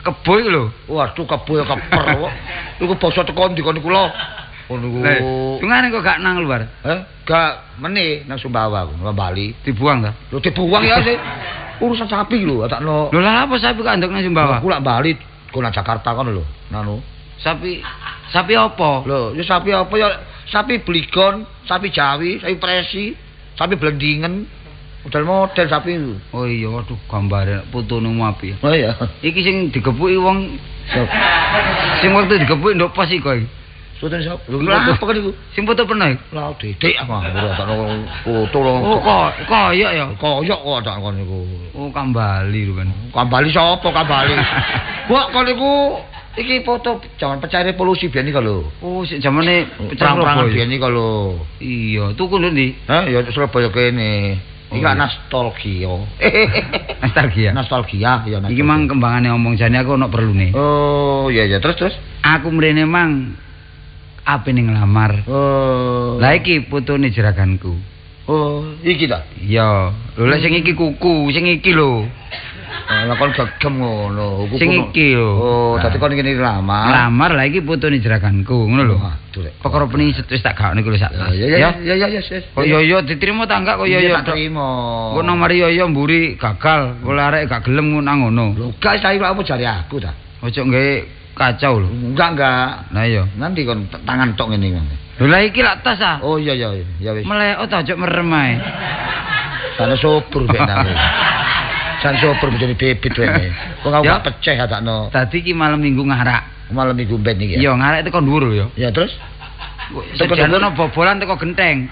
Kebo iku lho. Waduh kebo ya keper kok. Iku basa teko ndi kon niku lho. Ngono iku. Dungane kok gak nang luar? Gak meneh nang Sumbawa aku, nang Bali. Dibuang ta? Lho dibuang ya sih. Urusan sapi lho, takno. Lho lha apa sapi kok andok nang Sumbawa? Aku lak Bali, kok nang Jakarta kono lho, nanu. Sapi sapi apa? Lho, ya sapi apa ya? Sapi Bligon, sapi Jawi, sapi Presi, sapi Blendingen. Model-model sapi itu. Oh iya, waduh gambare putune apik. Oh iya. Iki sing digepuki wong sing wektu digepuki ndok pos iku iki. Sutene sapa? Lho apa kan iku? Sing foto peno iku. Lah didik aku ora sakno foto lho. Oh koyok ya. Koyok kok tak kon niku. Oh kambali lho kan. Kambali sapa kambali? Kok kon niku iki foto jaman pecah revolusi biyen iki lho. Oh sik jamane pecah perang biyen iki lho. Iya, tuku nduk ndi? Hah, ya Surabaya kene. Iki kan nostalgia. Nostalgia. Nostalgia ya. Iki mang kembangane omong jane aku ono perlune. Oh iya iya terus terus. Aku mrene mang ape ning nglamar. Oh. Lah iki putune jeraganku. Oh, iki ta? Iya. Lho lek sing iki kuku, sing iki lho. Lah kon gegem ngono, kuku. Sing iki lho. Oh, dadi kon ngene nglamar. Nglamar lah iki putune jeraganku, ngono lho. Waduh rek. Perkara peni wis tak gawakne iku lho sak tas. Ya ya ya ya ya. Kok yo yo diterima ta enggak kok yo yo tak terima. Kok nomor yo yo mburi gagal, kok arek gak gelem nang ngono. Lho gak saiki apa jare aku ta? Ojo nggawe kacau lho. Enggak enggak. Lah iya. Nanti kon tangan tok ngene iki. Lho lah iki lak tas ah. Oh iya iya ya wis. Melek ta ojo merem ae. Sana sobur ben aku. San sobur bojone bebit wene. Kok aku gak peceh atakno. Dadi iki malam Minggu ngarak. Malam Minggu ben iki ya. Iya, ngarak teko dhuwur lho ya. Ya terus teko dhuwur bobolan teko genteng.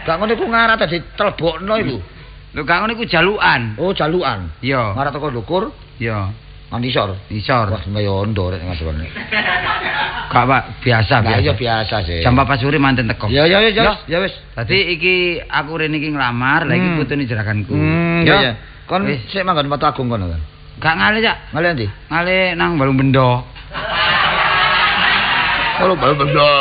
Gak ngono iku ngarak tadi telbokno iku. Lho gak ngono iku jalukan. Oh, jalukan. Iya. Ngarak teko dhuwur. Iya. Ngisor. Ngisor. Wah, kaya ondo rek ngasone. Gak, Pak, biasa biasa. Iya biasa sih. Jam 4 sore manten teko. Ya ya ya ya wis. Dadi iki aku rene iki nglamar, lha iki putune jeraganku. Ya ya. Kon sik manggon Watu Agung kono kan. Gak ngale, Cak. Ngale endi? Ngale nang Balung Bendo. Kalau Balung Bendo.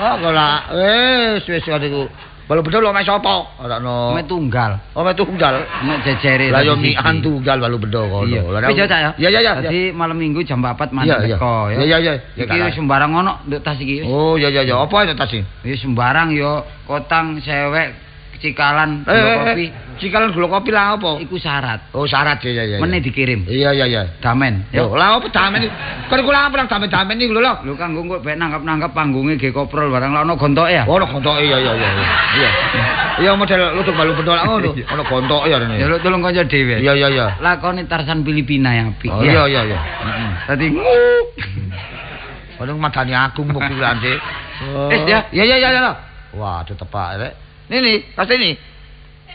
Oh, kok lah. Wis wis niku. Balung Bendo lho omahe sapa? Ora ono. Omahe tunggal. Omahe tunggal. Nek jejere. Lah yo mian tunggal Balung Bendo kono. Wis ya, Cak ya. Iya iya iya. Dadi malam Minggu jam 4 manten teko ya. Iya iya iya. Iki sembarang ono nduk tas iki. Oh iya iya iya. Apa nduk tas iki? Ya sembarang yo kotang sewek Cikalan gula kopi. Cikalan gula kopi lah apa? Iku syarat. Oh, syarat ya ya. Meneh dikirim. Iya iya iya. Damen. Yo, lah apa damen iki? Kon iku lah apa nang damen-damen iki lho lho. Lho kanggo kok ben nanggap-nanggap panggunge ge koprol barang lah ono gontoke ya. Ono gontoke iya iya iya. Iya. Iya model ludruk balu bendol ngono. Ono gontoke ya rene. Ya lho tolong kanca dhewe. Iya iya iya. Lakoni Tarsan Filipina yang apik. Iya iya iya. Heeh. Dadi Padahal madani aku mbok kuwi ande. Wis ya. Iya iya iya. Waduh tepak rek. Nini, pas ini.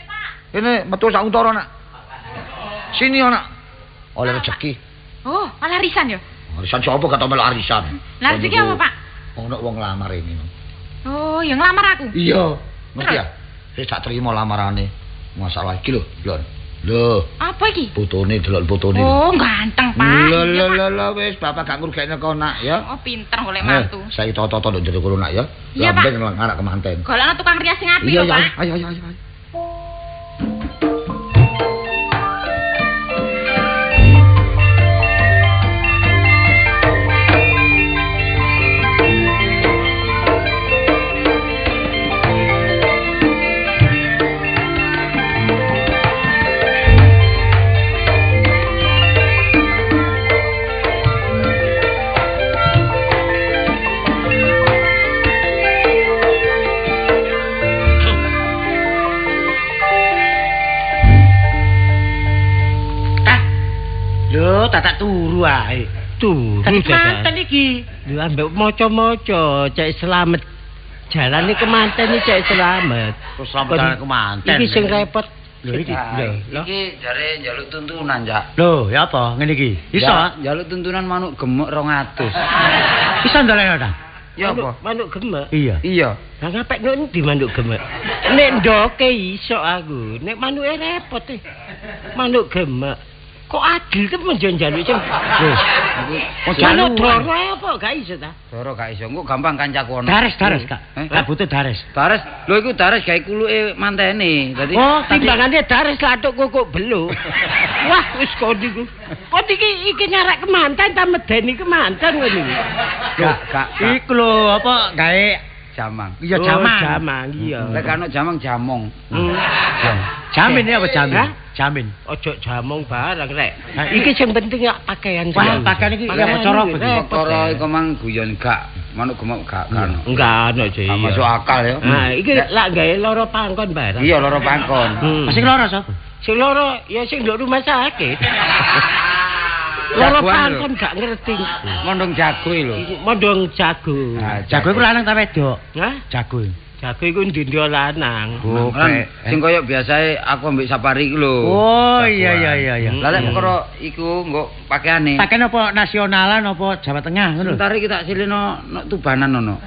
Pak. Ini metu sak untara nak. Sini nak. Oleh rezeki. Oh, malah arisan ya? Arisan sapa gak tau melok arisan. Lah rezeki apa, Pak? Ono wong nglamar ini. Oh, ya nglamar aku. Iya. Ngerti ya? Wis tak terima lamarane. Masalah iki lho, Lon. Lho. Apa iki? Putune delok putune. Oh, ganteng, Pak. Lho lho lho lho wis bapak gak ngrugekne kono nak ya. Oh, pinter golek mantu. Saiki toto-toto nduk jero kono nak ya. Iya, Pak. Lambeng anak kemanten. Golekno tukang rias sing apik lho, Pak. Iya, ayo ayo ayo. Tatak turu ae. Turu kemanten iki. Lho ambek maca-maca cek slamet. Jalane kemanten iki cek slamet. Terus slamet jalan kemanten. Iki sing repot. Lho iki. Lho iki jare njaluk tuntunan, Cak. Lho, ya apa ngene iki? Iso njaluk tuntunan manuk gemuk 200. Iso ndolekno ta? Ya apa? Manuk gemek. Iya. Iya. Lah ngapek nek ndi manuk gemek? Nek ndoke iso aku. Nek manuke repot e. Manuk gemek. Kok adil temen yo njaluk sing. Lho, njaluk doro apa gak iso ta? Doro gak iso, engko gampang kancaku ono. Dares, dares, Kak. Lah butuh dares. Dares. Lho iku dares gawe kuluke mantene. Dadi oh, timbangane dares lathuk kukuk beluk. Wah, wis kon niku. Kon iki iki nyarak kemanten ta medeni kemanten ngono iki. Gak, gak. Iku lho apa gawe jamang. Iya jamang. Jamang iya. Lek ana jamang jamong. Jamin ya apa jamin? Jamin. Ojo jamong barang rek. Iki sing penting ya pakaian. Wah, pakaian iki ya cara perkara iku mang guyon gak, manuk gemuk gak kan. Enggak ono sih. Masuk akal ya. Nah, iki lak gawe loro pangkon barang. Iya, loro pangkon. Sing loro sapa? Sing loro ya sing nduk rumah sakit. Loro pangkon gak ngerti. Mondong jago lho. Mondong jago. Jago iku lanang ta wedok? Hah? Jago. Jago iku ndi-ndi lanang. Sing koyo biasae aku ambek Sapari iku lho. Oh iya iya iya iya. Lah lek perkara iku nggo pakaiane. Pakaian apa nasionalan apa Jawa Tengah ngono lho. Sebentar iki tak silino nok Tubanan ono.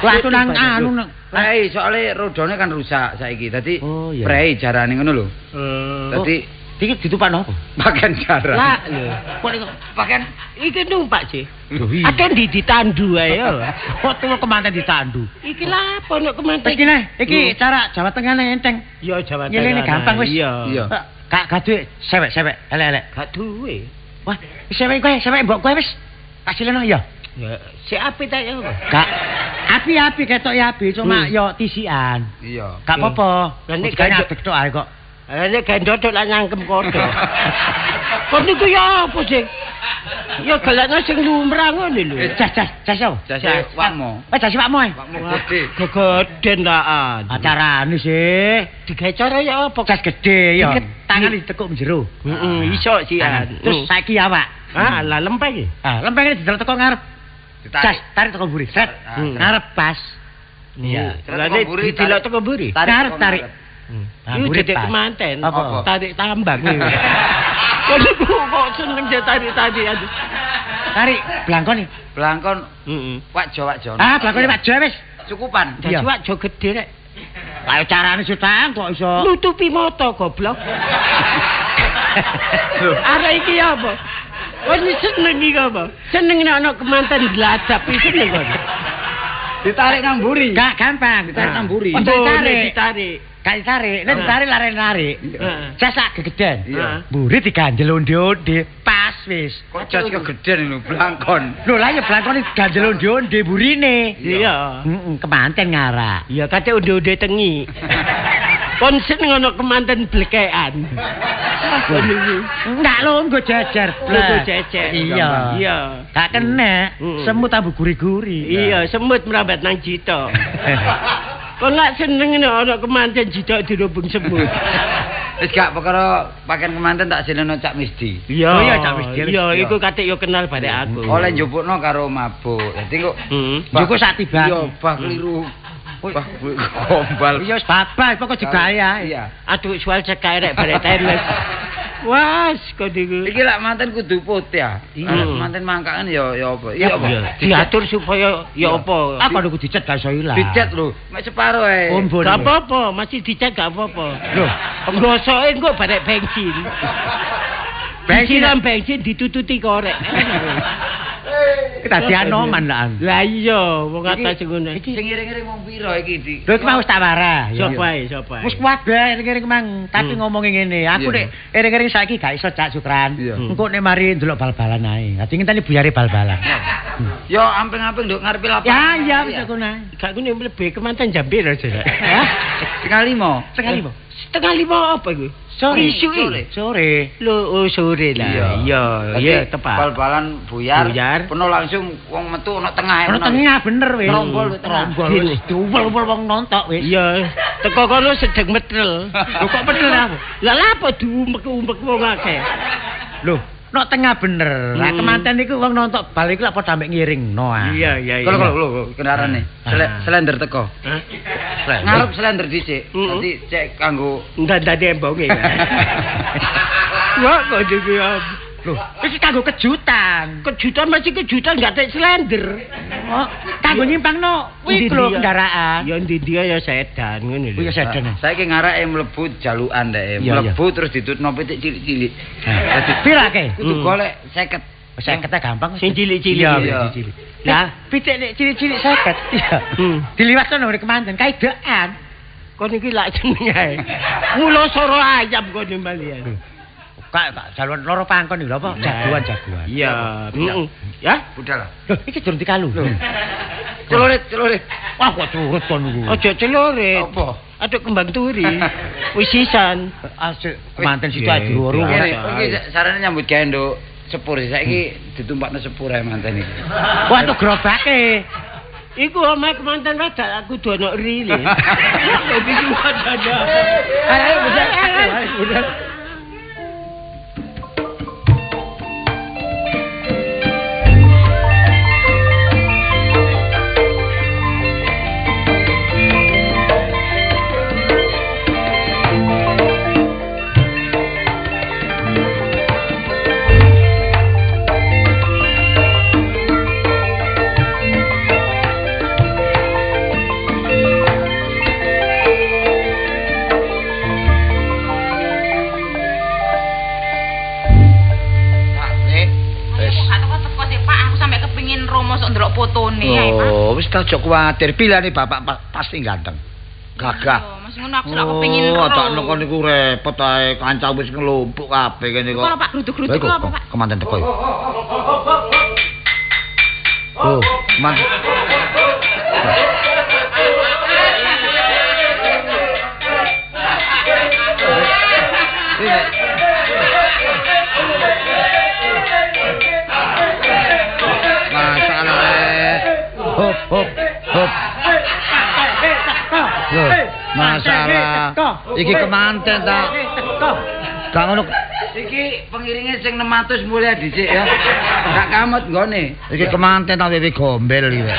Lah aku nang anu nang prei soalé rodone kan rusak saiki. Dadi prei jarane ngono lho. Dadi iki ditupakno apa? Pakaian jaran. Lah lho. Kok niku pakaian iki numpak sih. Akeh ndi ditandu ae ya. Kok tuwa kemanten ditandu. Iki lha apa nek kemanten? Iki neh, iki cara Jawa Tengah neh enteng. Iya Jawa Tengah. Nyilene gampang wis. Iya. Gak duwe sewek-sewek, elek-elek. Gak duwe. Wah, sewek kowe, sewek mbok kowe wis. Tak sileno ya. Ya, sik apik ta ya apa? Gak api-api ketok ya api, cuma yo tisian. Iya. Gak apa-apa. Lah nek gak tok ae kok. Lah nek gendot lak nyangkem kodho. Kok niku ya apa sih? Ya gelakno sing lumrah ngono lho. Jas jas jas yo. Jas wakmo. Jas wakmo. Wakmo gedhe. Gegeden laan. Acarane sih. Digawe cara ya apa? Jas gedhe ya. Tangan ditekuk njero. Heeh, iso sian. Terus saiki awak. Ah, lah lempeng iki. Ah, lempeng iki didelok teko ngarep. Jas, tarik teko mburi. Set. Ngarep pas. Iya. Lah nek didelok teko mburi. Ngarep tarik. Iku dedek kemanten, tarik tambang. Kok niku kok seneng tarik-tarik. Tarik blangkon iki. Blangkon. Heeh. Wakjo-wakjo. Ah, blangkone wakjo wis. Cukupan. Dadi wakjo gedhe rek. Lah carane sutang kok iso nutupi mata goblok. Arek iki apa? Wis seneng iki apa? Seneng nek ana kemanten gladap iki seneng kok. Ditarik nang mburi. Gak gampang, ditarik nang mburi. Ditarik, ditarik. Gak ditarik, nek ditarik lare narik. Heeh. Jas sak gegeden. Iya. Mburi diganjel onde-onde pas. Jas wis. Kok jas kegeden lho blangkon. Lho lah ya blangkon iki ganjel onde-onde burine. Iya. Heeh, kemanten ngarak. Iya, kate onde-onde tengi. Kon seneng ana kemanten blekekan. Enggak lho, nggo jejer. Nggo jejer. Iya. Iya. Gak kena. Semut ambu guri-guri. Iya, semut merambat nang jito. Kon lak seneng nek ana kemanten jito dirubung semut. Wis gak perkara pakaian kemanten tak sileno Cak Misdi. Iya, Oh iya, Cak Misdi. Iya, iku katik yo kenal barek aku. Oleh njupukno karo mabuk. Dadi kok Njupuk sak tiban. Iya, bah keliru. Bah gombal. Iya wis babas pokok jegaya. Iya. Aduh, soal cekak rek barek teles. Was, kok niku. Iki lak manten kudu putih ya. Iya. Manten mangkakan ya ya apa? Iya apa? Diatur supaya ya apa? Aku kudu dicet gak iso ilang. Dicet lho, mek separo ae. Gak apa-apa, masih dicet gak apa-apa. Lho, nggosoke engko barek bensin. Bensin bensin ditututi korek. Dadi anoman lah. Lah iya, wong atas ngono. Iki sing ngiring-ngiring wong pira iki di? Lho iki mau wis tak warah. Sapa ae, sapa ae. Wis kabeh iring-iring mang, tapi ngomongi ngene, aku nek iring-iring saiki gak iso Cak Sukran. Engko nek mari ndelok bal-balan ae. Dadi ngenteni buyare bal-balan. Yo amping-amping nduk ngarepe lapangan. Ya iya wis ngono ae. Gak ngene mlebu kemanten jam piro, Cak? Hah? 4:30. 4:30. 4:30 apa iku? Sore. Sore. Lho, oh sore lah. Iya, iya tepat. Bal-balan buyar, penuh langsung wong metu ana tengah. Ana tengah bener wis. Trombol wis. Diuwel-uwel wong nontok wis. Iya, teko kono sedeng metrel. Lho kok metrel aku? Lah lha apa diumek-umek wong akeh? Lho, nok tengah bener. Lah kemanten iku wong nontok bal iku lak padha ambek ngiringno ah. Iya, iya, iya. Lho, kendarane. Slender teko. Ngarep slender dhisik. Dadi cek kanggo ndandani embonge. Wah, kok iki. Lho, iki kanggo kejutan. Kejutan masih kejutan gak tek slender. Oh, kanggo nyimpangno kuwi lho kendaraan. Ya ndi dia ya sedan ngono lho. Iya sedan. Saiki ngarake mlebu jalukan ndeke. Mlebu terus ditutno pitik cilik-cilik. Dadi pirake? Kudu golek 50. 50 gampang. Sing cilik-cilik. Iya, cilik. Lah, pitik nek cilik-cilik 50. Iya. Diliwatno nang kemanten kaidean. Kon iki lak jeneng ae. Mula soro ayam kon malian. Kak, jaluan loro pangkon iki lho apa? Jagoan-jagoan. Iya. Heeh. Ya, budal lah. Lho, iki durung dikalu. Celurit, celurit. Wah, kok curut kon iku. Aja celurit. Apa? Aduh kembang turi. Wis sisan. Asik kemanten situ ae diwuru. Iki sarane nyambut gawe nduk sepur saiki ditumpakno sepur ae manten iki. Wah, tuh gerobake. Iku omahe kemanten wadak aku kudu ana rile. Iki wadana. Ayo budal. Ayo budal. Oh, wis tak aja kuwatir, pilihane bapak pasti ganteng. Gagah. Mas ngono aku lak kepengin ro. Oh, tak nang kono iku repot ae, kanca wis ngelumpuk kabeh kene kok. Kok Pak gruduk-gruduk apa, Pak? Kemanten teko iki. Oh, kemanten. Hop hop hop. Loh, masalah. Iki kemanten ta. Gak ngono. Iki pengiringe sing 600 mulai dhisik ya. Gak kamot nggone. Iki kemanten ta wewe gombel iki.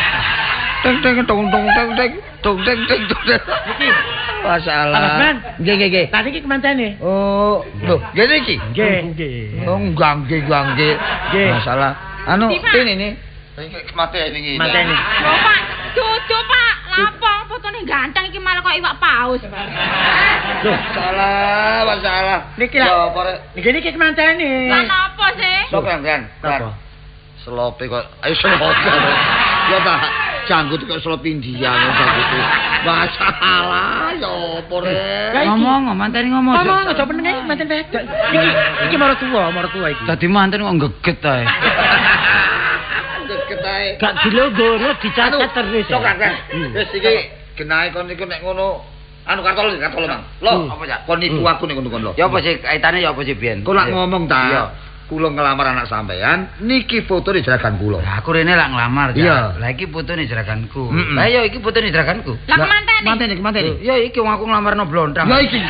Teng teng tong tong teng teng tong teng teng tong. Iki masalah. Nggih nggih nggih. Lah iki kemantene. Oh, lho, ngene iki. Nggih. Nggih. Oh, nggih nggih. Masalah. Anu, ini nih. Iki mateni iki. Mateni. Lho Pak, dudu Pak, lapo fotone ganteng iki malah kok iwak paus, Pak. Loh, salah, masalah. Niki lah. Niki niki kemantene. Lah napa sih? Sok kan, kan. Slope kok. Ayo slope. Ya ta. Janggut kok selop India ngono janggut. Masalah ya apa rek. Ngomong, mantene ngomong. Ngomong aja meneng manten wedok. Iki maratuwa iki. Dadi manten kok geget ae. Geget ae. Gak dilogono dicatat terus. Sok Kang. Wis iki genahe kon iku nek ngono anu Kartolo Mang. Lho, apa Cak? Kon nipu aku nek ngono kon lho. Ya apa sih kaitane ya apa sih biyen? Kon lak ngomong ta. Kula ngelamar anak sampean, niki fotone jeragan kula. Lah aku rene lak nglamar, Cak. Lah iki fotone jeraganku. Lah ya iki fotone jeraganku. Lah mantene. Mantene. Ya iki wong aku nglamarno blontang. Ya iki.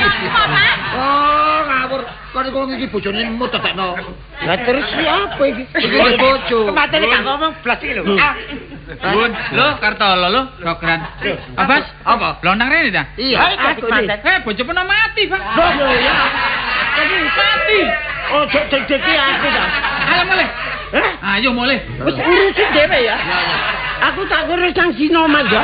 Oh, ngawur. Kon iku iki bojone mut tetekno. Lah terus apa iki? Iki wis bojo. Mantene gak ngomong blas iki lho. Bun, lho Kartolo lho, Rogran. Abbas, apa? Blontang rene ta? Iya. Aku Eh, bojo pernah mati, Pak. Lho ya. Mati. Ojo deg-degi aku ta. Ayo mulih. Hah? Ayo mulih. Wis urusin dhewe ya. Aku tak ngurus nang Sinoman ya.